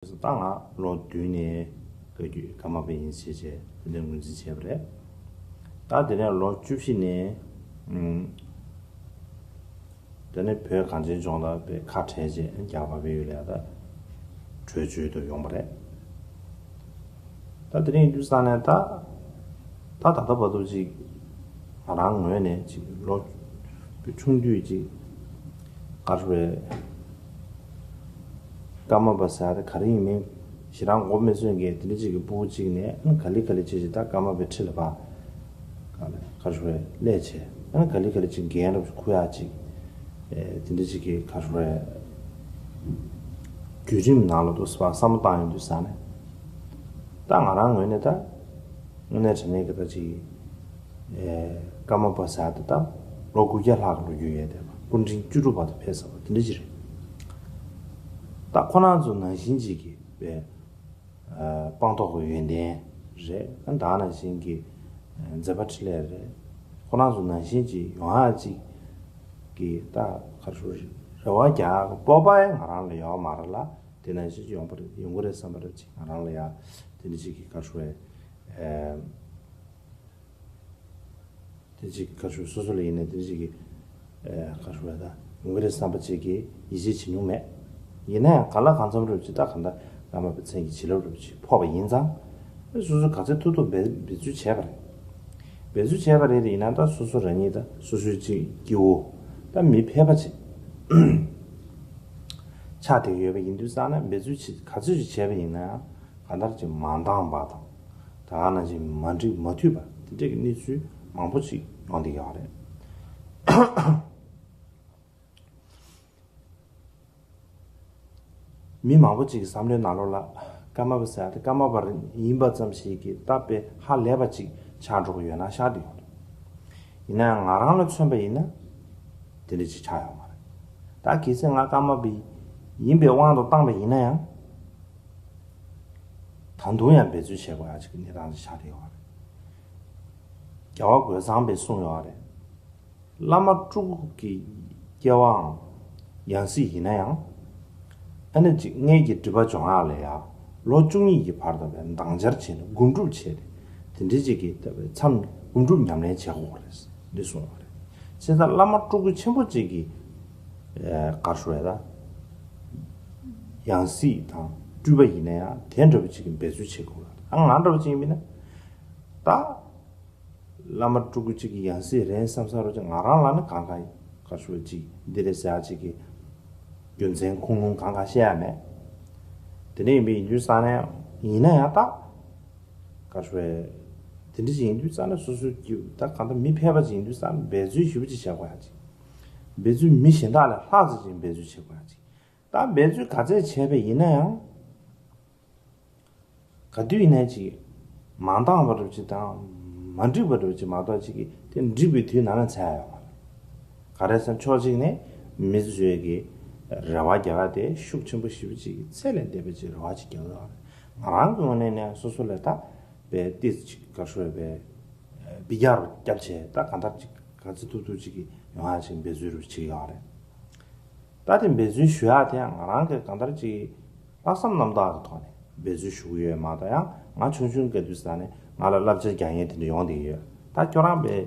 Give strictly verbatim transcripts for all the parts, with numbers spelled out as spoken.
ད་ང་ལོ་བདུན་ནས་བཀའ་བརྒྱུད་ཀརྨ་པ་ཡིན་ཞེས་བྱས་དེ་འདྲ་ངོས་འཛིན་བྱས་པ་རེད། ད་དེ་ནས་ལོ་བཅུ་བཞི་ནས་ཨུམ། དེ་ནས་བོད་གངས་ཅན་ལྗོངས་ལ་དཔེ་ཁ་བྲལ་རྗེས་རྒྱ་གར་བལ་ཡུལ་ལ་ད་བྲོས་བྱོལ་དུ་ཡོང་བ་རེད། ད་དེ་རིང་དུས་ས་ནས་ད་ད་ད་ལྟ་བར་དུ་ཅིག་ང་རང་ངོས་ནས་ཅིག་ལོ་ཆུང་དུས་ཅིག་ག་རེ་རེད། ཀརྨ་པ་ཟེར་ཡ་དེ་ག་རེ་ཡིན་མིན་ཞེ་དྲག་མགོ་མི་ཚོས་མཁན་དེ་འདྲ་ཅིག་གི་སྤུ་གུ་གཅིག་ནས་ཨ་ནི་ག་ལེ་ག་ལེ་བྱས་བྱས་ད་ཀརྨ་པའི་ཁྲི་ལ་ཕར་ག་ལེ་ག་རེ་རེད་སླེབས་བྱས་ཨ་ནི་ག་ལེ་ག་ལེ་ཅིག་འགན་རབ་ཅིག་འཁུར་ཡ་ཅིག་ཨེ་དེ་འདྲ་ཅིག་གི་ག་རེ་རེད་བརྒྱུད་རིམ་ནང་ལ་འདུག་སེ་ཕར་བསམ་བློ་བཏང་ཡོང་དུས་ས་ནས་ད་ང་རང་ངོས་ནས་ད་དངོས་གནས་དྲང་གནས་ཀྱི་ད་ཅིག་ཀརྨ་པ་ཟེར་ཡ་དེ་ད་ལོ་དགུ་བརྒྱ་ལྷག་ལོ་རྒྱུས་ཡོད་དེ་སྐུ་ཕྲེང་བཅུ་དྲུག་བར་དུ་ཕེབས་ཚར་བ་དེ་འདྲ་ཅིག་རེད། ད་ཁོ་རང་ཚོ་ནང་བཞིན་ཅིག་གི་དཔེ་སྤངས་རྟོགས་ཀྱི་ཡོན་ཏན་རེད། ད་ནང་བཞིན་གྱི་མཛད་པ་འཕྲིན་ལས་རེད། ཁོ་རང་ཚོ་ནང་བཞིན་ཅིག་ཡོང་ཡ་ཅིག་གི་ད་ག་རེ་རེ་བ་རྒྱག་གི་སྤོབས་པ་ཡང་ང་རང་ལ་ཡོད་མ་རེད་ལ་དེ་ནང་བཞིན་ཅིག་ཡོང་པ་རེད་ཡོང་གི་རེད་བསམ་པ་རེད་ཅིག་ང་རང་ལ་ཡ་དེ་འདྲ་ཅིག་གི་ག་རེ་རེད། དེ་གཅིག་ག་ཞུ་སོ་སོ་ལ་ཡིན་ན་དེ་གཅིག་གི་ག་ཞུ་བ་ད་ཡོང་གི་རེད་བསམ་པ་གཅིག་གིས་ཡིད་ཆེས་བྱེད་མྱོང་མེད། ཡིན་ན་ཡང་གང་ལ་གང་འཚམ་རུ་ཅིག་ད་གང་ལྟར་བླ་མ་པའི་མཚན་གྱི་བྱིན་རླབས་རུ་ཅིག་ཕོག་པ་ཡིན་ཙང་། སོ་སོ་ག་ཚོད་ཐུབ་ཐུབ་འབད་འབད་ཚུལ་བྱས་པ་རེད། འབད་ཚུལ་བྱས་པ་རེད་དེ་ཡིན་ན་ད་སོ་སོ་རང་ཉིད་ད་སོ་སོའི་གཅིག་སྐྱེ་བོ་ད་མི་ཕལ་པ་ཅིག་ཆགས་བསྡད་ཡོད་པ་ཡིན་དུས་ཙང་ན་འབད་ཚུལ་ཅིག་ག་ཚོད་ཅིག་བྱས་པ་ཡིན་ན་ཡང་། གང་ལྟར་གྱི་མ་འདང་བ་དང་། ད་ག་ནང་བཞིན་མ་འགྲིག་མ་མཐུན་པ་དེ་འདྲ་གི་གནས་ཚུལ་མང་པོ་ཅིག་ཡོང་བསྡད་ཡོད་རེད། མི་མང་པོ་ཅིག་གི་བསམ་བློའི་ནང་ལོགས་ལ་ཀརྨ་པ་ཟེར་ཡ་དེ་ཀརྨ་པ་ཡིན་པ་ཙམ་ཞིག་གིས་ད་དཔེ་ཧ་ལས་པ་ཅིག་ཆགས་འགྲོ་གི་ཡོད་ན་ཤག་བསྡད་ཡོད་རེད། ཡིན་ན་ཡང་ང་རང་ལ་མཚོན་པ་ཡིན་ན་དེ་འདྲ་ཅིག་ཆགས་ཡོད་མ་རེད། ད་གལ་སྲིད་ང་ཀརྨ་པ་ཡིན་པའི་དབང་དུ་བཏང་པ་ཡིན་ན་ཡང་། ད་དུང་ཡང་འབད་རྩོལ་བྱེད་དགོས་ཡ་ཅིག་གི་གནས་སྟངས་ཅིག་ཆགས་བསྡད་ཡོད་རེད། རྒྱལ་བ་རྒོད་ཚང་པས་གསུངས་ཡོད་རེད། བླ་མ་སྤྲུལ་སྐུ་གི་སྐྱེ་བའང་ཡང་སྲིད་ཡིན་ན་ཡང་། ཨ་ནི་ཅིག་མངལ་གྱི་སྒྲིབ་པ་སྦྱོང་ཡག་ལ་ཡ་ལོ་བཅུ་གཉིས་ཀྱི་བར་དུ་བའི་འདང་བྱར་བྱས་ནས་སྒོམ་སྒྲུབ་བྱས་ཏེ་དེ་འདྲའི་ཅིག་གི་ལྟ་བའི་མཚམས་སྒོམ་སྒྲུབ་ཉམས་ལེན་བྱེད་དགོས་རེད་འདི་གསུངས་ཡོད་རེད། བྱས་ཙང་བླ་མ་སྤྲུལ་སྐུ་ཆེན་པོ་ཅིག་གི་ཨེ་གར་ཞུ་བས་ད། ཡང་སྲིད་དང་སྤྲུལ་པ་ཡིན་ན་ཡང་དེ་འདྲ་བ་ཅིག་གི་འབད་རྩོལ་བྱེད་དགོས་ལ། ཨ་ང་འདྲ་བ་ཅིག་ཡིན་ན། ད། བླ་མ་སྤྲུལ་སྐུ་ཅིག་གི་ཡང་སྲིད་རེད་བསམ་ས་རོ་ཅིག་ང་རང་ལ་ནི་གང་གང་གར་ཞུ་བ་ཅིག་འདི་རེད་ཟེར་ཡ་ཅིག་གི་རྒྱུ་མཚན་ཁུངས་ལུང་གང་གང་བཤད་ཡ་མེད། དེ་འདྲ་ཡིན་པའི་ཡིན་དུས་ཙང་ནས་ཡིན་ན་ཡང་ད། གར་ཞུ་བས། དེ་འདྲ་ཅིག་ཡིན་དུས་ཙང་ནས་སོ་སོའི་རྒྱུ་ད་གང་ལྟར་མི་ཕལ་པ་ཅིག་ཡིན་དུས་ཙང་ནས་འབད་རྩོལ་ཞེ་པོ་ཅིག་བྱེད་དགོས་ཡ་ཅིག་འབད་རྩོལ་མི་གཞན་དག་ལས་ལྷག་ཙམ་ཅིག་འབད་རྩོལ་བྱེད་དགོས་ཡ་ཅིག་ད་འབད་རྩོལ་ག་ཚད་བྱས་པ་ཡིན་ན་ཡང་། ག་དུས་ཡིན་ནའི་ཅིག་མ་འདང་བ་རུ་ཅིག་དང་། མ་འགྲིག་པ་རུ་ཅིག་མ་གཏོགས་ཅིག་གིས་དེ་འགྲིག་པའི་དུས་ནང་ལ་འཚལ་ཡ་ཡོད་མ་རེད། ག་རེ་ཟེར་ན་ཕྱོགས་གཅིག་ནས་མི་ཚོས་ཀྱི་རེ་བ་རྒྱག་ཡ་དེ་ཤུགས་ཆེན་པོ་ཞེ་པོ་ཅིག་གི་ཚད་ལས་འདས་པའི་ཅིག་རེ་བ་ཅིག་རྒྱག་ཡོད་རེད། ང་རང་གི་ངོས་ནས་ནས་སོ་སོ་ལས་ད་བའི་ཏིས་ཅིག་ག་ཤོད་པའི་བི་རྒྱ་རུ་སྐྱབས་ཆེ་ད་གང་ལྟར་ཅིག་ག་ཚོད་ཐུབ་ཐུབ་ཅིག་གི་ཡོང་ཡ་ཅིག་འབད་རྩོལ་རུ་བྱེད་ཡོད་རེད། ད་དེ་འབད་རྩོལ་ཞུ་ཡག་དེ་ཡང་ང་རང་གི་གང་ལྟར་ཅིག་ལྷག་བསམ་རྣམ་དག་གི་ཐོག་ནས་འབད་རྩོལ་ཞུ་གི་ཡོད་མ་གཏོགས་ཡང་ང་ཆུང་ཆུང་སྐབས་དུས་ས་ནས་ང་ལ་བསླབ་བྱ་རྒྱག་མཁན་དེ་འདྲ་ཡོང་བསྡད་ཀྱི་ཡོད། ད་ཁྱོད་རང་པའི་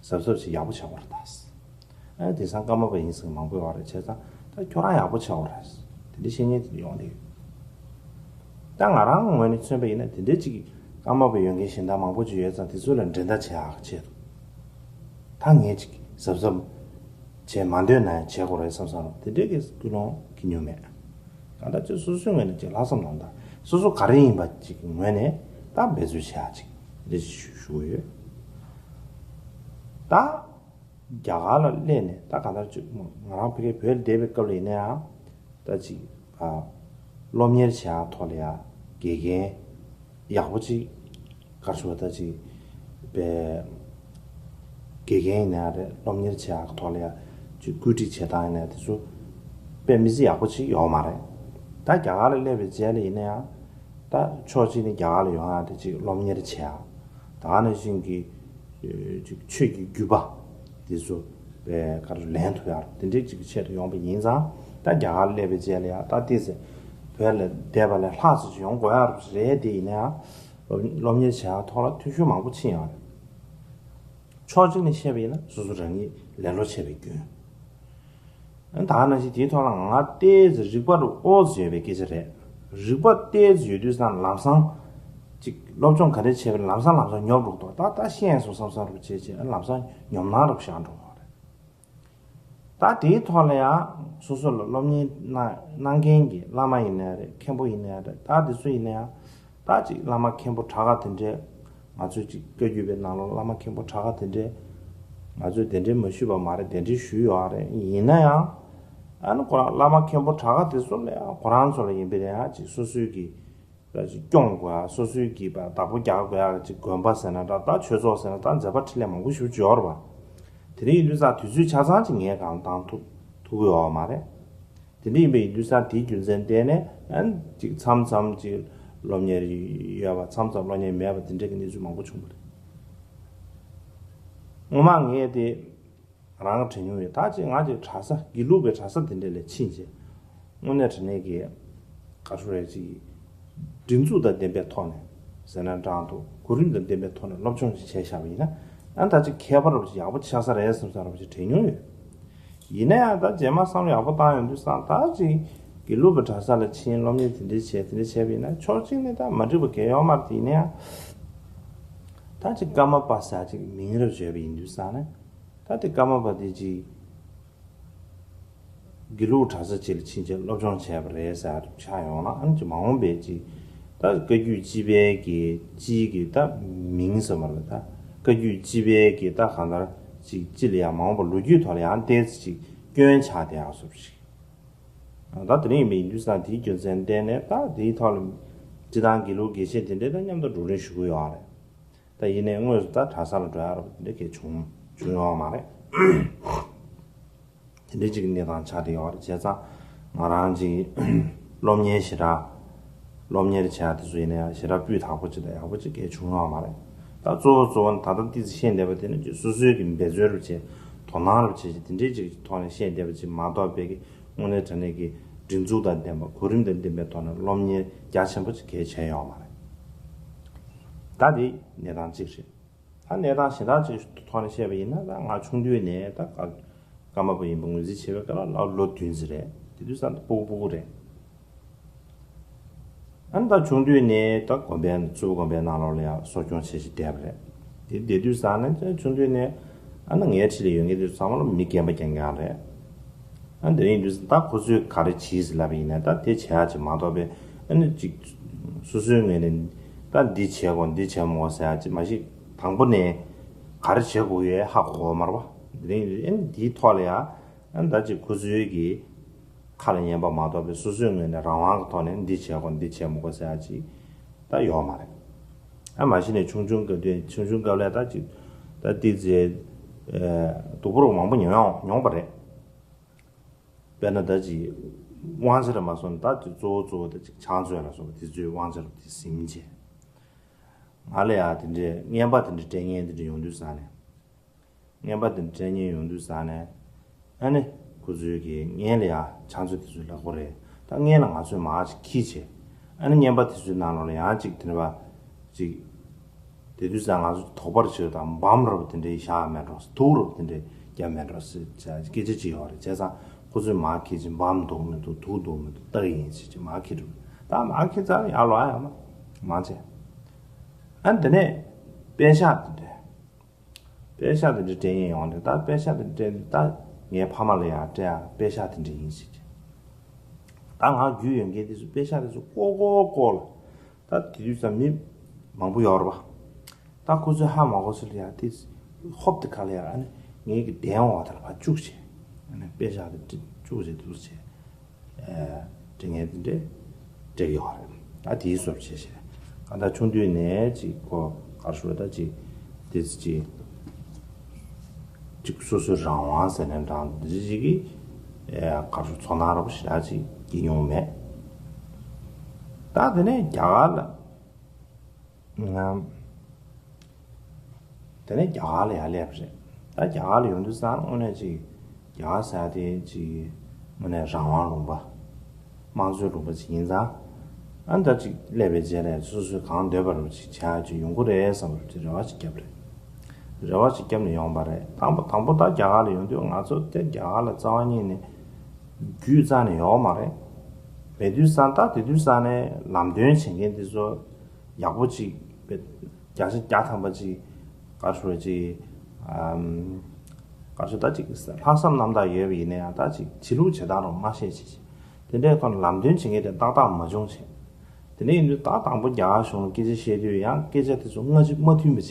གཟབ་གཟབ་ཅིག་ཡག་པོ་བྱ་དགོས་རེད་ད། དེང་སང་ཀརྨ་པ་ཡིན་ཟེར་མང་པོ་ཡོད་རེད་བྱས་ཙང་ད་ཁྱོད་རང་ཡག་པོ་བྱ་དགོས་རེད། དེ་འདྲ་བཤད་མཁན་དེ་འདྲ་ཡོང་བསྡད་ཡོད། ད་ང་རང་ངོས་ནས་མཚོན་པ་ཡིན་ན་དེ་འདྲ་ཅིག་ཀརྨ་པ་ཡོད་མཁན་གཞན་དག་མང་པོ་ཅིག་ཡོད་ཙང་དེ་ཚོ་ལ་འགྲན་ཟླ་བྱེད་ཡག་ཆེད་དུ། ད་ངས་ཅིག་གཟབ་གཟབ་བྱས་མ་འདོད་ན་ཡང་བྱེད་དགོས་རེད་བསམ་བསམ་དེ་འདྲའི་གི་ཀུན་སློང་གི་ཉུང་མེད། གང་ལྟར་ཅིག་སོ་སོའི་ངོས་ནས་ཅིག་ལྷག་བསམ་རྣམ་དག་སོ་སོ་ག་རེ་ཡིན་པ་ཅིག་གི་ངོས་ནས་ད་འབད་རྩོལ་བྱེད་ཡག་ཅིག་དེ་འདྲ་ཅིག་ཞུ་ཞུ་གི་ཡོད། ད་རྒྱ་གར་ལ་སླེབས་ནས་ད་གང་ལྟར་ཅིག་ང་རང་ཕ་གིར་བོད་ལ་བསྡད་པའི་སྐབས་ལ་ཡིན་ན་ཡང་། ད་ཅིག་ཨ། སློབ་གཉེར་བྱེད་ཡག་ཐོག་ལ་ཡ་དགེ་རྒན་ཡག་པོ་ཅིག་ག་རེ་ཞུ་བ་ད་ཅིག་པའི་དགེ་རྒན་ཡིན་ན་ཡང་རེད། སློབ་གཉེར་བྱེད་ཡག་ཐོག་ལ་ཡ་ཅིག་བཀོད་སྒྲིག་བྱེད་སྟངས་ཡིན་ན་དེ་ཚོ་དཔེ་མི་སྲིད་ཡག་པོ་ཅིག་ཡོད་མ་རེད། ད་རྒྱ་གར་ལ་སླེབས་པའི་རྗེས་ལ་ཡིན་ན་ཡང་ད་ཕྱོགས་གཅིག་ནས་རྒྱ་གར་ལ་ཡོང་ཡག་དེ་ཅིག་སློབ་གཉེར་བྱེད་ཡག་ད་ག་ནང་བཞིན་གྱི་ཅིག་ཆོས་ཀྱི་བརྒྱུད་པ་དེ་ཚོ། པའི་ག་རེ་ལེན་ཐུབ་ཡག་དེ་འདྲའི་ཅིག་གི་ཆེད་དུ་ཡོང་པ་ཡིན་ཙང་ད་རྒྱ་གར་སླེབས་པའི་རྗེས་ལ་ཡང་ད་ཏིས་སེ་ བོད་ལ་བསྡད་པ་ལས་ལྷག་ཙམ་ཅིག་ཡོང་དགོས་ཡག་རེད་དེ། ཡིན་ན་ཡང་སློབ་སློབ་གཉེར་བྱེད་ཡག་ཐོག་ལ་འཐུས་ཤོར་མང་པོ་ཕྱིན་ཡོད་རེད། ཕྱོགས་གཅིག་ནས་བཤད་པ་ཡིན་ན་སོ་སོ་རང་ཉིད་ལེ་ལོ་བྱས་པའི་སྐྱོན། ད་ག་ནང་བཞིན་དེའི་ཐོག་ལ་ང་ཏོག་ཙམ་རིག་པ་རུ་ཨོ་ཙམ་ཡོད་པའི་སྐད་ཆ་རེད། རིག་པ་ཏོག་ཙམ་ཡོད་དུས་ཙང་ལམ་སང་ཅིག་སློབ་སྦྱོང་ག་འདྲ་བྱས་པ་ལམ་སང་ལམ་སང་ཉོབ་འགྲོ་འདུག་ད་ད་ཤེས་སོང་བསམ་བསམ་རུ་བྱས་བྱས་ལམ་སང་ཉོབ་སྣང་རུ་བཞག་འགྲོ་བ་རེད། ད་དེའི་ཐོག་ལ་ཡང་སོ་སོ་ལ་སློབ་གཉེར་གནང་གནང་མཁན་གྱི་བླ་མ་ཡིན་ནའི་རེད། མཁན་པོ་ཡིན་ནའི་རེད། ད་དེ་ཚོ་ཡིན་ན་ཡང་ད་ཅིག་བླ་མ་མཁན་པོ་གྲྭ་ཁག་དེ་འདྲས། ང་ཚོས་ཅིག་བཀའ་བརྒྱུད་པའི་ནང་ལོགས་བླ་མ་མཁན་པོ་གྲྭ་ཁག་དེ་འདྲས། ང་ཚོས་གདན་འདྲེན་མ་ཞུས་པ་མ་རེད། གདན་འདྲེན་ཞུས་ཡོད་རེད། ཡིན་ན་ཡང་ཨ་ནི་ཁོ་རང་བླ་མ་མཁན་པོ་གྲྭ་ཁག་དེ་ཚོ་ལ་ཡང་ཁོ་རང་ཚོ་ལ་ཡིན་པའི་ཡང་ཅིག་སོ་སོའི་གི་ཅིག་སྐྱོང་དགོས་ཡ། སོ་སོའི་གི་བདག་པོ་རྒྱག་དགོས་ཡ་ཅིག་དགོན་པ་ཟེར་ན་འདྲ། ད་ཆོས་ཚོགས་ཟེར་ན་ད་མཛད་པ་འཕྲིན་ལས་མང་པོ་ཞེ་པོ་ཅིག་ཡོད་རེད་པ། དེ་འདྲ་ཡིན་དུས་ཙང་དུས་ཚོད་ཆ་ཚང་ཅིག་ངས་གང་བཏང་ཐུབ་ཐུབ་ཀྱི་ཡོད་མ་རེད། དེ་འདྲ་ཡིན་པ་ཡིན་དུས་ཙང་དེའི་རྒྱུ་མཚན་བརྟེན་ནས་ཨ་ནི་ཅིག་མཚམས་མཚམས་ཅིག་སློབ་གཉེར་ཡོད་པ། མཚམས་མཚམས་སློབ་གཉེར་མེད་པ་དེ་འདྲ་གི་གནས་ཚུལ་མང་པོ་བྱུང་བ་རེད། སྔོན་མ་ངས་དེ་རང་དྲན་མྱོང་ཡོད། ད་ཅིག་ང་ཅིག་གྲྭ་ས་དགེ་ལུགས་པའི་གྲྭ་ས་དེ་འདྲ་ལ་ཕྱིན་རྗེས་དངོས་གནས་དྲང་གནས་ཀྱི་ག་རེ་ཟེར་རེད། ཅིག་སྒྲིག་འཛུགས་དང་ལྡན་པའི་ཐོག་ནས་ཟེར་ན་འདྲ་འདུག་གོ་རིམ་དང་ལྡན་པའི་ཐོག་ནས་སློབ་སྦྱོང་ཞིག་བྱས་བཞག་པ་ཡིན་ན་ཨ་ད་ཅིག་ཁྱད་པར་ཞིག་ཡག་པོ་ཆགས་ས་རེད་བསམ་ས་རེད་ཅིག་དྲན་མྱོང་ཡོད། ཡིན་ན་ཡང་ད་རྗེས་མ་བསམ་བློ་ཡག་པོ་བཏང་ཡོང་དུས་ཙང་ད་ཅིག་དགེ་ལུགས་པའི་གྲྭ་ས་ལ་ཕྱིན། སློབ་གཉེར་དེ་འདྲ་བྱས་དེ་འདྲ་བྱས་པ་ཡིན་ན་ཕྱོགས་གཅིག་ནས་ད་མ་འགྲིག་པ་གང་ཡང་ཡོད་མ་རེད། དེ་ཡིན་ན་ཡང་ད་ཅིག་ཀརྨ་པ་ཟེར་ཅིག་མིང་རབས་བརྗོད་པ་ཡིན་དུས་ཙང་ནས་ད་དེ་ཀརྨ་པ་དེ་ཅིག་དགེ་ལུགས་གྲྭ་ས་ཅིག་ལ་ཕྱིན་ཆད་སློབ་སྦྱོང་བྱས་པ་རེད་ཟེར་ཆགས་ཡོང་ན་ཨ་ནི་ཅིག་མ་འོངས་པའི་ཅིག་ད་བཀའ་བརྒྱུད་སྤྱི་པའི་གི་སྤྱིའི་གི་ད་མིང་ཟེར་བ་རེད། ད་བཀའ་བརྒྱུད་སྤྱི་པའི་གི་ད་གང་ལྟར་ཅིག་སྤྱི་ལ་ཡང་མ་འོངས་པ་ལོ་རྒྱུས་ཐོག་ལ་ཡང་ཏོག་ཙམ་ཅིག་སྐྱོན་ཆགས་བསྡད་ཡག་བཟོ་འདྲ་ཞིག་ད་དེ་རིང་ཡིན་པ་ཡིན་དུས་ཙང་དེའི་རྒྱུ་མཚན་བརྟེན་ནས་ད་དེའི་ཐོག་ལ་སྤྱིར་བཏང་དགེ་ལུགས་དགེ་བཤེས་དེ་འདྲས་དང་མཉམ་དུ་བགྲོ་གླེང་ཞུ་གི་ཡོད་རེད། ད་ཡིན་ནའི་དངོས་སུ་ད་གྲྭ་ས་ལ་འགྲོ་ཡག་རོགས་དེ་འདྲས་གས་བྱུང་བྱུང་ཡོད་མ་རེད། དེ་འདྲས་ཅིག་གི་གནས་སྟངས་ཆགས་བསྡད་ཡོད་རེད། བྱས་ཙང་ང་རང་ཅིག་སློབ་གཉེར་ཞེ་དྲག་སློབ་གཉེར་བྱེད་ཡག་དེ་ཚོ་ཡིན་ན་ཡང་ཞེ་དྲག་སྤུས་དག་པོ་ཅིག་དང་ཡག་པོ་ཅིག་གས་བྱུང་ཡོད་མ་རེད། ད་གཙོ་བོ་གཙོ་བོ་ནི་ད་ལྟ་ཏོག་ཙམ་བཤད་བསྡད་པ་དེ་ནི་ཅིག་སོ་སོའི་གི་འབད་རྩོལ་རུ་བྱས། དོ་སྣང་རུ་བྱས་ཅིག་དེ་འདྲས་ཅིག་ཐོག་ནས་བཤད་བསྡད་པ་ཅིག་མ་གཏོགས་པའི་གི་དངོས་གནས་དྲང་གནས་ཀྱི་སྒྲིག་འཛུགས་དང་ལྡན་པ་གོ་རིམ་དང་ལྡན་པའི་ཐོག་ནས་སློབ་གཉེར་རྒྱ་ཆེན་པོ་ཅིག་གས་བྱས་ཡོད་མ་རེད། ད་དེ་གནས་སྟངས་གཅིག་རེད། ད་གནས་སྟངས་གཞན་དག་ཅིག་ཐོག་ནས་བཤད་པ་ཡིན་ན་ད་ང་ཆུང་དུས་ནས་ད་ཀརྨ་པ་ཡིན་པ་ངོས་འཛིན་བྱེད་པའི་སྐབས་ལ་ལོ་བདུན་ཙམ་རེད། དེ་དུས་ཙང་ད་སྤུ་གུ་སྤུ་གུ་རེད། ཨ་ནི་ད་ཆུང་དུས་ནས་ད་དགོན་པའི་མཚུར་ཕུ་དགོན་པའི་ནང་ལོགས་ལ་ཡང་གསོ་སྐྱོང་བྱས་བྱས་བསྡད་པ་རེད། དེ་བསྡད་དུས་ཙང་ནས་ད་ཆུང་དུས་ནས་ཨ་ནི་ངའི་འཁྲིས་ལ་ཡོད་མཁན་དེ་ཚང་མ་ལ་མི་རྒན་པ་རྐྱང་རྐྱང་རེད། ཨ་ནི་དེ་རིང་དུས་ད་ཁོ་ཚོས་ག་རེ་བྱེད་ཟེར་ལབ་པ་ཡིན་ན་ད་དེ་བྱེད་ཡག་ཅིག་མ་གཏོགས་པའི་ཨ་ནི་ཅིག་སོ་སོའི་ངོས་ནས་ད་འདི་བྱེད་དགོས་འདི་བྱེད་མི་དགོས་ཟེར་ཡག་ཅིག་མ་གཞི་དང་པོ་ནས་ག་རེ་བྱེད་དགོས་ཡོད་ཧ་གོ་གི་མ་རེད་པ། དེ་རིང་ཨ་ནི་འདིའི་ཐོག་ལ་ཡང་ཨ་ནི་ད་ཅིག་ཁོ་ཚོའི་གི་ཁ་ལ་ཉན་པ་མ་གཏོགས་པའི་སོ་སོའི་ངོས་ནས་རང་དབང་གི་ཐོག་ནས་འདི་བྱེད་དགོས་འདི་བྱེད་མི་དགོས་ཟེར་ཡག་ཅིག་ད་ཡོད་མ་རེད། ཨ་མ་གཞི་ནས་ཆུང་ཆུང་སྐབས་དུས་ཆུང་ཆུང་སྐབས་ལ་ད་ཅིག་ད་ཏོག་ཙམ་སྡུག་པོ་རོགས་མང་པོ་མྱོང་མྱོང་པ་རེད། དཔེར་ན་ད་ཅིག་དབང་ཆ་རེ་མ་སོང་ད་ཅིག་གཙོ་བོ་གཙོ་བོ་ད་ཅིག་ཕྱག་མཛོད་ལ་སོགས་པ་དེ་ཚོའི་དབང་ཆ་རེ་དེ་ཟིན་བྱས། ང་ལ་ཡང་དེ་འདྲའི་རྔན་པ་དེ་འདྲ་སྤྲད་མཁན་དེ་འདྲ་ཡོང་དུས་ཙང་ནས། རྔན་པ་དེ་འདྲ་སྤྲད་མཁན་ཡོང་དུས་ཙང་ནས། ཨ་ནི་ཁོ་ཚོའི་གི་རྔན་ལ་ཡང་ཕྱག་མཛོད་དེ་ཚོའི་ལག་པ་རེད། ད་རྔན་ལ་ང་ཚོས་མར་ཅིག་འཁྱེར་བྱས། ཨ་ནི་རྔན་པ་དེ་ཚོའི་ནང་ལོགས་ལ་ཡང་ཅིག་དེ་འདྲ་བ་ཅིག་དེ་དུས་ཙང་ང་ཚོ་དོགས་པ་རེ་བྱེད་དང་འབམ་རེ་བ་དེ་འདྲའི་བཞག་མེད་འགྲོ། དུག་རེ་བ་དེ་འདྲའི་བརྒྱབ་མེད་འགྲོ་ཟེར་བྱས་སྐད་ཆ་ཅིག་ཡོད་རེད། བྱས་ཙང་ཁོ་ཚོས་མར་འཁྱེར་བྱས་འབམ་དུག་མི་འདུག་དུག་འདུག་མི་འདུག་ལྟ་གི་ཡིན་ཟེར་བྱས་མར་འཁྱེར་འགྲོ། ད་མར་འཁྱེར་ཚར་ཡར་ལོག་ཡ་ཡོད་མ་མང་ཆེ། ཨ་ནི་དེ་ནས་པད་ཤག་དེ་འདྲ། པད་ཤག་དེ་འདྲ་སྤྲད་མཁན་ཡོང་དུས་ད་པད་ཤག་དེ་འདྲ་སྤྲད་དུས་ད་ངའི་ཕ་མ་ལ་ཡང་སྤྲད་ཡ་པད་ཤག་དེ་འདྲ་ཡིན་ཟེར་གྱི། ད་ང་རྒྱུས་ཡོད་མཁན་དེ་ཚོ་པད་ཤག་དེ་ཚོ་ཀོ་ཀོ་ཀོ་ལ། ད་དེ་དུས་ཙམ་མི་མང་པོ་ཡོད་རེད་པ། ད་ཁོ་ཚོས་ཧ་མ་གོ་ཚུལ་ལ་ཡང་དེ་ཧོབ་དེ་ཁ་ལ་ཡང་ཨ་ནི་ངའི་གི་གདན་འོག་དེ་ལ་ཕར་བཅུག་བྱས། ཨ་ནི་པད་ཤག་དེ་བཅུག་བྱས་དུས་བྱས། དྲི་ངན་དེ་འདྲས་སྤྲད་ཡོད་རེད། ད་དེའི་བཟོ་བྱས་བྱས། གང་ལྟར་ཆུང་དུས་ནས་ཅིག་ཁོ་ག་རེ་ཞུ་ད་ཅིག་དེ་ཅིག་ཅིག་སོ་སོའི་རང་དབང་ཟེར་ནས་འདྲ་འདི་ཅིག་གི་ག་རེ་ཞུ་ཚོར་སྣང་ར་བ་ཞེ་དྲག་ཅིག་སྐྱེ་མྱོང་མེད། ད་དེ་ནས་རྒྱ་གར་ལ། ང་། དེ་ནས་རྒྱ་གར་ལ་ཡར་སླེབས་པ་རེད། ད་རྒྱ་གར་ལ་ཡོང་དུས་ཙང་དངོས་གནས་ཅིག་རྒྱ་གར་ཟེར་ཡ་དེ་ཅིག་དངོས་གནས་རང་དབང་ལུང་པ། དམངས་གཙོའི་ལུང་པ་ཅིག་ཡིན་ཙང་། ཨ་ནི་ད་ཅིག་སླེབས་པའི་རྗེས་ལ་སོ་སོས་གང་འདོད་པ་རུ་ཅིག་བྱ་ཡག་ཅིག་ཡོང་གི་རེད་བསམ་པ་རུ་ཅིག་རེ་བ་ཅིག་བརྒྱབ་རེད། རེ་བ་ཅིག་བརྒྱབ་ནས་ཡོང་པ་རེད། དང་པོ་དང་པོ་ད་རྒྱ་གར་ལ་ཡོང་དུས་ང་ཚོ་དེ་རྒྱ་གར་ལ་རྩ་བ་ཉིད་ནས་རྒྱུས་རྩ་ནས་ཡོད་མ་རེད། མེད་དུས་ཙང་ད་དེ་དུས་ཙང་ནས་ལམ་སྟོན་བྱེད་མཁན་དེ་ཚོ་ཡག་པོ་ཅིག་བརྒྱ་ཆ་བརྒྱ་ཐམ་པ་ཅིག་ག་རེ་ཞུ་རེད་ཅིག་ཨམ། ག་རེ་ཞུ་ད་ཅིག་ལྷག་བསམ་རྣམ་དག་ཡོད་པ་ཡིན་ན་ཡང་ད་ཅིག་བྱེད་ལུགས་བྱེད་སྟངས་རོ་མ་ཤེས་བྱེད་བྱེད། དེ་འདྲའི་ཐོག་ནས་ལམ་སྟོན་བྱེད་མཁན་དེ་ཏག་ཏག་མ་བྱུང་བྱེད། དེ་འདྲ་ཡིན་དུས་ད་དང་པོ་རྒྱ་གར་གཞུང་ལ་སྐད་ཆ་བཤད་དུས་ཡང་སྐད་ཆ་དེ་ཚོ་སྔ་ཕྱི་མ་མཐུན་པ་བྱེད་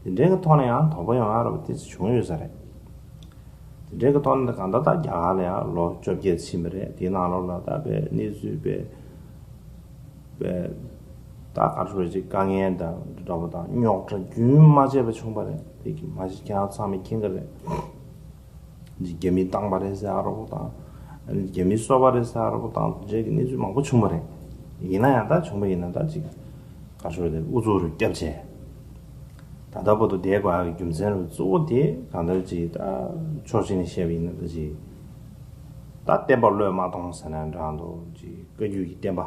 བྱེད། དེ་འདྲའི་གི་ཐོག་ནས་ཡང་དོགས་པ་ཡོང་ཡ་རོ་དེ་ཚོ་བྱུང་ཡོད་ས་རེད། དེ་འདྲའི་གི་ཐོག་ནས་གང་ལྟར་ད་རྒྱ་གར་ལ་ཡང་ལོ་བཅོ་བརྒྱད་ཕྱིན་པ་རེད། དེའི་ནང་ལོགས་ལ་ད་དཔེ་གནས་ཚུལ་དཔེ་དཔེ་ད་ག་རེ་ཞུ་རེད་ཅིག་དཀའ་ངལ་དང་འདྲ་པོ་དང་རྙོག་དྲ་རྒྱུན་མ་ཆད་པ་བྱུང་པ་རེད། དེ་གི་མ་གཞི་ཁྱེད་རང་ཚང་མས་མཁྱེན་གི་རེད། རྒྱ་མིས་བཏང་པ་རེད་ཟེར་ཨ་རོགས་དང་། རྒྱ་མིས་གསོད་པ་རེད་ཟེར་ཨ་རོགས་དང་དེ་འདྲའི་གི་གནས་ཚུལ་མང་པོ་བྱུང་བ་རེད། ཡིན་ན་ཡང་ད་བྱུང་བ་ཡིན་ན་ད་ཅིག་ག་རེ་ཞུ་རེད། ཨུ་ཚུགས་རུ་བརྒྱབ་བྱས། ད་ལྟ་བར་དུ་བསྡད་དགོས་ཡག་གི་རྒྱུ་མཚན་རུ་གཙོ་བོ་དེ་གང་ལྟར་ཅིག་ད་ཕྱོགས་གཅིག་ནས་བཤད་པ་ཡིན་ན་ད་ཅིག་ད་བསྟན་པ་བློས་མ་གཏོང་ཟེར་ན་འདྲ་འདུག་ཅིག་བཀའ་བརྒྱུད་ཀྱི་བསྟན་པ་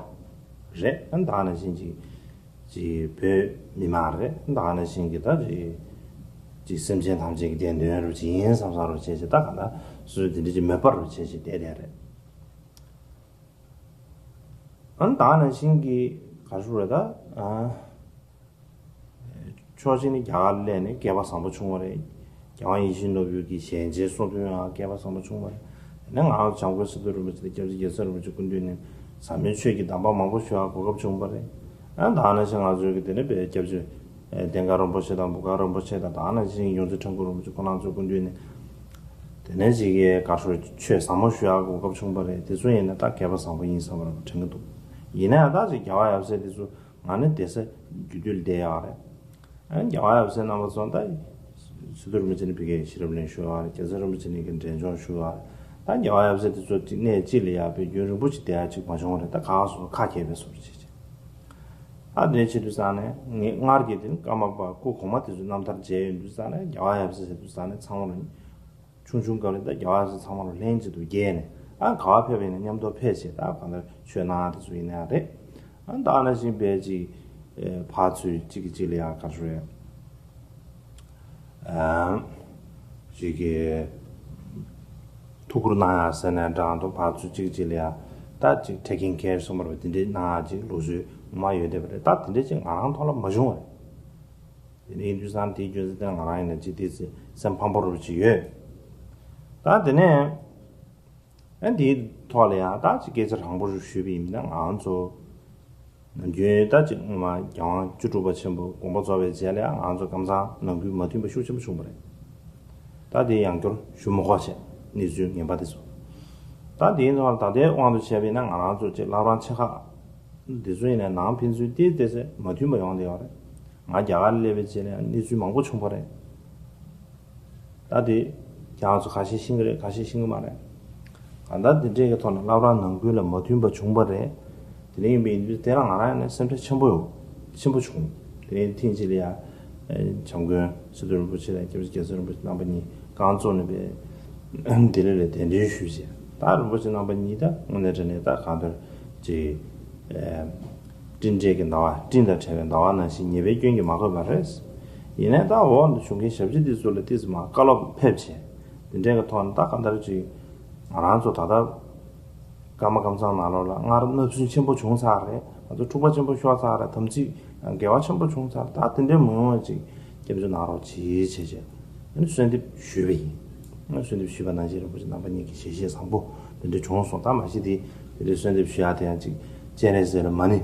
རེད། ཨ་ནི་ད་ནང་བཞིན་ཅིག་ཅིག་བོད་མི་མང་རེད། ད་ནང་བཞིན་གྱི་ད་ཅིག་ཅིག་སེམས་ཅན་ཐམས་ཅད་ཀྱི་བདེན་དོན་རུ་ཅིག་ཡིན་བསམ་བསམ་རུ་བྱས་ཅིག་ད་གང་ལྟར་སོ་སོ་དེ་འདྲ་ཅིག་མོས་པ་རུ་བྱས་ཅིག་བསྡད་བསྡད་རེད། ཨ་ནི་ད་ནང་བཞིན་གྱི་ག་རེ་ཞུ་རེད་ད། ཨ་ཕྱོགས་གཅིག་ནས་རྒྱ་གར་སླེབས་ནས་སྐལ་པ་བཟང་པོ་བྱུང་བ་རེད། རྒྱལ་དབང་ཡིད་བཞིན་ནོར་བུ་གི་ཞལ་མཇལ་གསུང་དོན་ཡང་སྐལ་པ་བཟང་པོ་བྱུང་བ་རེད། དེ་ནས་ང་རང་བྱམས་མགོན་སི་ཏུ་རིན་པོ་ཆེ་དང་སྐྱབས་རྗེ་རྒྱལ་ཚབ་རིན་པོ་ཆེ་སྐུ་མདུན་ནས་ཟབ་མོའི་ཆོས་ཀྱི་གདམས་པ་མང་པོ་ཞུ་བར་གོ་སྐབས་བྱུང་བ་རེད། ཨ་ད་ནང་བཞིན་ང་ཚོའི་གི་དེ་ནས་བའི་སྐྱབས་རྗེ་ཨེ་བསྟན་དགའ་རིན་པོ་ཆེ་དང་འབུམ་དཀར་རིན་པོ་ཆེ་དང་ད་ནང་བཞིན་ཡོངས་འཛིན་ཁྲ་འགུ་རིན་པོ་ཆེ་ཁོང་རྣམ་ཚོའི་སྐུ་མདུན་ནས་དེ་ནས་ཅིག་གི་ག་རེ་ཞུ་ཆོས་ཟབ་མོ་ཞུ་ཡག་གོ་སྐབས་བྱུང་བ་རེད། དེ་ཚོ་ཡིན་ན་ད་སྐལ་པ་བཟང་པོ་ཡིན་བསམ་པ་རང་དྲན་གྱི་འདུག་ཡིན་ན་ཡང་ད་ཅིག་རྒྱལ་བ་ཡབ་སྲས་དེ་ཚོ་ང་ནི་བསྡད་ས་རྒྱུད་སྟོད་ལ་བསྡད་ཡག་རེད། ཨ་རྒྱལ་བ་ཡབ་སྲས་རྣམ་པ་ཚོ་ད་སི་ཏུ་རིན་པོ་ཆེ་ནས་ཕ་གིར་ཤེས་རབ་གླིང་བཞུགས་ཡག་རེད། རྒྱལ་ཚབ་རིན་པོ་ཆེ་ནས་གི་འབྲས་ལྗོངས་བཞུགས་ཡག་རེད། ད་རྒྱལ་བ་ཡབ་སྲས་དེ་ཚོ་གཅིག་གནས་གཅིག་ལ་ཡར་བོད་རྒྱུན་རིང་པོ་ཞིག་བསྡད་ཡག་ཅིག་མ་བྱུང་བ་རེད། ད་ག་སོ་ཁ་གྱེས་པའི་བཟོ་འདྲ་བྱེད་ཅིག་ཨ་དེ་བྱེད་དུས་ཙང་ནས་ངས་སྔར་གྱི་དེ་ནི་ཀརྨ་པ་སྐུ་གོང་མ་དེ་ཚོའི་རྣམ་ཐར་མཇལ་ཡོང་དུས་ཙང་ནས་རྒྱལ་བ་ཡབ་སྲས་ཟེར་དུས་ཙང་ནས་ཚང་མ་ལ་ཆུང་ཆུང་སྐབས་ལ་ད་རྒྱལ་བ་ཡབ་སྲས་ཚང་མ་ལ་ལྷན་ཅིག་ཏུ་རྒྱས་ནས་ཨ་ག་བ་ཕེབས་པ་ཡིན་ན་མཉམ་དུ་ཕེབས་བྱས་ད་གང་ལྟར་ཆོས་གནང་དེ་ཚོ་ཡིན་ན་ཡང་རེད། ཨ་ད་ནང་བཞིན་པའི་ཅིག་ཕར་ཚུར་གཅིག་གིས་གཅིག་ལ་ཡང་ག་རེ་ཞུ་རེད། ཨ་ཅིག་གིས་ཐུགས་ཁུར་གནང་ཡག་ཟེར་ནས་འདྲ་འདུག་ཕར་ཚུར་གཅིག་གཅིག་ལ་ཡང་ད་ཅིག་taking care གསུངས་པ་རེད་པ། དེ་འདྲའི་གནང་ཡག་ཅིག་ལུགས་སྲོལ་ངོ་མ་ཡོད་བསྡད་པ་རེད། ད་དེ་འདྲའི་ཅིག་ང་རང་ཐོག་ལ་མ་བྱུང་བ་རེད། དེ་ནས་ཡིན་དུས་ཙང་དེའི་རྒྱུ་མཚན་དེ་ང་རང་ཡིན་ན་ཅིག་ཏོག་ཙམ་སེམས་ཕམ་པོ་རུ་ཅིག་ཡོད། ད་དེ་ནས་ཨ་འདིའི་ཐོག་ལ་ཡང་ད་ཅིག་སྐད་ཆ་དྲང་པོ་རུ་ཞུས་པ་ཡིན་ན་ང་ཚོ་ནམ་རྒྱུན་ད་ཅིག་སྔོན་མ་རྒྱལ་དབང་བཅུ་དྲུག་པ་ཆེན་པོ་དགོངས་པ་རྫོགས་པའི་རྗེས་ལ་ཡང་ང་ཚོ་ཀམ་ཚང་ནང་ཁུལ་མ་མཐུན་པ་ཤུགས་ཆེན་པོ་བྱུང་བ་རེད། ད་དེ་ཡང་བསྐྱར་ཞུ་མི་དགོས་བྱས་གནས་ཚུལ་ངན་པ་དེ་ཚོ། ད་དེའི་ཐོག་ལ་ད་ལྟའི་དབང་དུ་བྱས་པ་ཡིན་ན་ང་རང་ཚོ་ཅིག་བླ་བྲང་ཆེ་ཁག་འདི་ཚོ་ཡིན་ནའི་ནང་ཕན་ཚུན་ཏོག་ཙམ་མ་མཐུན་པ་ཡོང་བསྡད་ཡོད་རེད། ང་རྒྱ་གར་སླེབས་པའི་རྗེས་ལ་ཡང་གནས་ཚུལ་མང་པོ་བྱུང་བ་རེད། ད་དེ་ཁྱེད་རང་ཚོ་ཁ་ཤས་ཤེས་ཀྱི་རེད། ཁ་ཤས་ཤེས་ཀྱི་མ་རེད། གང་ལྟར་འདི་འདྲས་ཀྱི་ཐོག་ནས་བླ་བྲང་ནང་ཁུལ་ལ་མ་མཐུན་པ་བྱུང་བ་རེད། དེ་འདྲ་ཡིན་པ་ཡིན་དུས་དེ་ལ་ང་རང་ཡང་ན་སེམས་ཁྲལ་ཆེན་པོ་ཡོད། ཆེན་པོ་བྱུང་། དེ་རིང་ཐེངས་གཅིག་ལ་ཡ་བྱམས་མགོན་སི་ཏུ་རིན་པོ་ཆེ་དང་སྐྱབས་རྗེ་རྒྱལ་ཚབ་རིན་པོ་ཆེ་རྣམ་པ་གཉིས་རྐང་བཙུགས་ནས་པའི་ལྡི་ལི་ལ་གདན་འདྲེན་ཞུས་བྱས། ད་རིན་པོ་ཆེ་རྣམ་པ་གཉིས་ད་དངོས་གནས་དྲང་གནས་ད་གང་ལྟར་ཅིག་སྤྲིན་བྲལ་གྱི་ཟླ་བ། སྤྲིན་དང་བྲལ་བའི་ཟླ་བ་ནང་བཞིན་ཉེས་པའི་སྐྱོན་གྱིས་མ་གོས་པ་རེད། ཡིན་ནའི་ད་འོག་ཏུ་བྱུང་མཁན་ཞབས་ཕྱི་འདི་ཚོ་ལ་ཏོག་ཙམ་མར་བཀའ་སློབ་ཕེབས་བྱས། དེ་འདྲའི་གི་ཐོག་ནས་ད་གང་ལྟར་ཅིག་ང་རང་ཚོ་ད་ལྟ་ཀརྨ་ཀམ་ཚང་ནང་ལོགས་ལ་སྔར་བརྣབ་སེམས་ཆེན་པོ་བྱུང་ཚར་རེད། ང་ཚོ་འཁྲུག་པ་ཆེན་པོ་ཤོར་ཚར་རེད། དམ་ཚིག་འགལ་བ་ཆེན་པོ་བྱུང་ཚར། ད་དེ་འདྲའི་མི་ཡོང་བ་ཅིག་སྐྱབས་བཅོལ་གནང་རོགས་གྱིས་བྱས་བྱས། ཨ་ནི་གསོལ་འདེབས་ཞུས་པ་ཡིན། ཨ་ནི་གསོལ་འདེབས་ཞུས་པ་ནང་བཞིན་རིན་པོ་ཆེ་རྣམ་པ་གཉིས་ཀྱི་ཞལ་བཞེས་བཟང་པོ་དེ་འདྲ་བྱུང་སོང་། ད་མ་གཞི་དེ་དེ་འདྲའི་གསོལ་འདེབས་ཞུ་ཡག་དེ་ཡང་ཅིག་སྤྱན་རས་གཟིགས་ལ་མ་ཎི་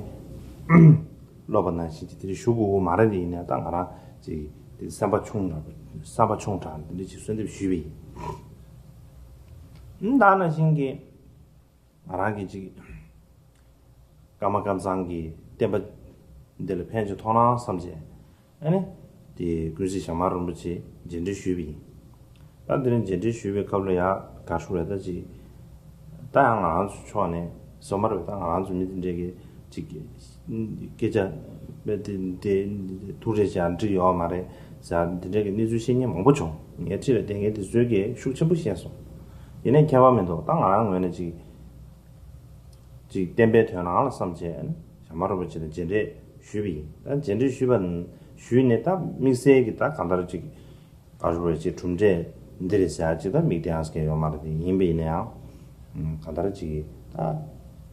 སློབ་པ་ནང་བཞིན་ཅིག་དེ་འདྲ་ཞུ་དགོས་མ་རེད། དེ་ཡིན་ན་ད་ང་རང་ཅིག་དེ་སེམས་པ་ཆུང་དྲགས། སེམས་པ་ཆུང་དྲགས་དེ་འདྲ་ཅིག་གསོལ་འདེབས་ཞུས་པ་ཡིན། ད་ནང་བཞིན་གྱི་ང་རང་གིས་ཅིག་ཀརྨ་ཀམ་ཚང་གི་བསྟན་པ་འདི་ལ་ཕན་ཅིག་ཐོགས་ན་བསམ་བྱས། ཨ་ནི་དེ་ཀུན་གཟིགས་ཞྭ་དམར་རིན་པོ་ཆེ་མཇལ་འཕྲད་ཞུས་པ་ཡིན། ད་དེ་རིང་མཇལ་འཕྲད་ཞུས་པའི་སྐབས་ལ་ཡ་ག་རེ་ཞུ་རེད། ད་ཅིག་ད་ཡང་ང་རང་ཚོ་ཕྱོགས་ནས་སོ་མ་རེད་པས། ད་ང་རང་ཚོ་མི་དེ་འདྲས་ཀྱི་ཅིག་སྐད་ཆ་དཔེ་དེ་དེ་ཐུགས་རེ་བྱས་འགྲིག་ཡོད་མ་རེད་ཟེར་དེ་འདྲས་ཀྱི་གནས་ཚུལ་བཤད་མཁན་མང་པོ་བྱུང་། ངའི་འཁྲིས་ལ་བསྡད་མཁན་དེ་ཚོས་ཀྱིས་ཤུགས་ཆེན་པོ་བཤད་སོང་། ཡིན་ནའི་ཁྱད་པར་མི་འདུག་ད་ང་རང་ངོས་ནས་ཅིག་ ཅིག་བསྟན་པའི་དོན་རང་ལ་བསམ་བྱས་ཞྭ་དམར་རིན་པོ་ཆེ་ལ་མཇལ་འཕྲད་ཞུས་པ་ཡིན། ད་མཇལ་འཕྲད་ཞུས་པ་ཞུས་ནས་ད་དམིགས་བསལ་གྱི་ད་གང་ལྟར་ཅིག་ག་རེ་ཟེར་གྲུབ་འབྲས་འདི་རེད་ཟེར་ཡ་ཅིག་ད་མིག་ལྟ་ཡག་གི་ཡོད་མ་རེད། དེ་ཡིན་པ་ཡིན་ན་ཡང་གང་ལྟར་ཅིག་ད་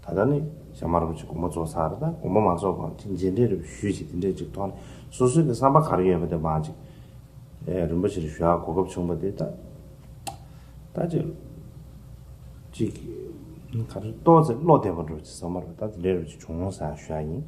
ད་ལྟ་ནི་ཞྭ་དམར་རིན་པོ་ཆེ་དགོངས་པ་རྫོགས་ཚར་རེད། ད་དགོངས་པ་མ་རྫོགས་གོང་ཅིག་མཇལ་འཕྲད་རེ་ཞུས་ཅིག་དེ་འདྲས་ཅིག་ཐོག་ནས་སོ་སོའི་གི་བསམ་པ་ག་རེ་ཡོད་པ་དེ་མར་ཅིག་ཨེ་རིན་པོ་ཆེར་ཞུ་ཡག་གོ་སྐབས་བྱུང་བ་དེ་ད་ད་ཅིག་ཅིག་ག་རེ་ཏོག་ཙམ་བློ་བདེ་པོ་འདྲ་ཅིག་བསམ་པ་རེད། ད་དེ་འདྲས་རེ་ཅིག་བྱུང་ཟེར་ཞུ་ཡག་ཡིན།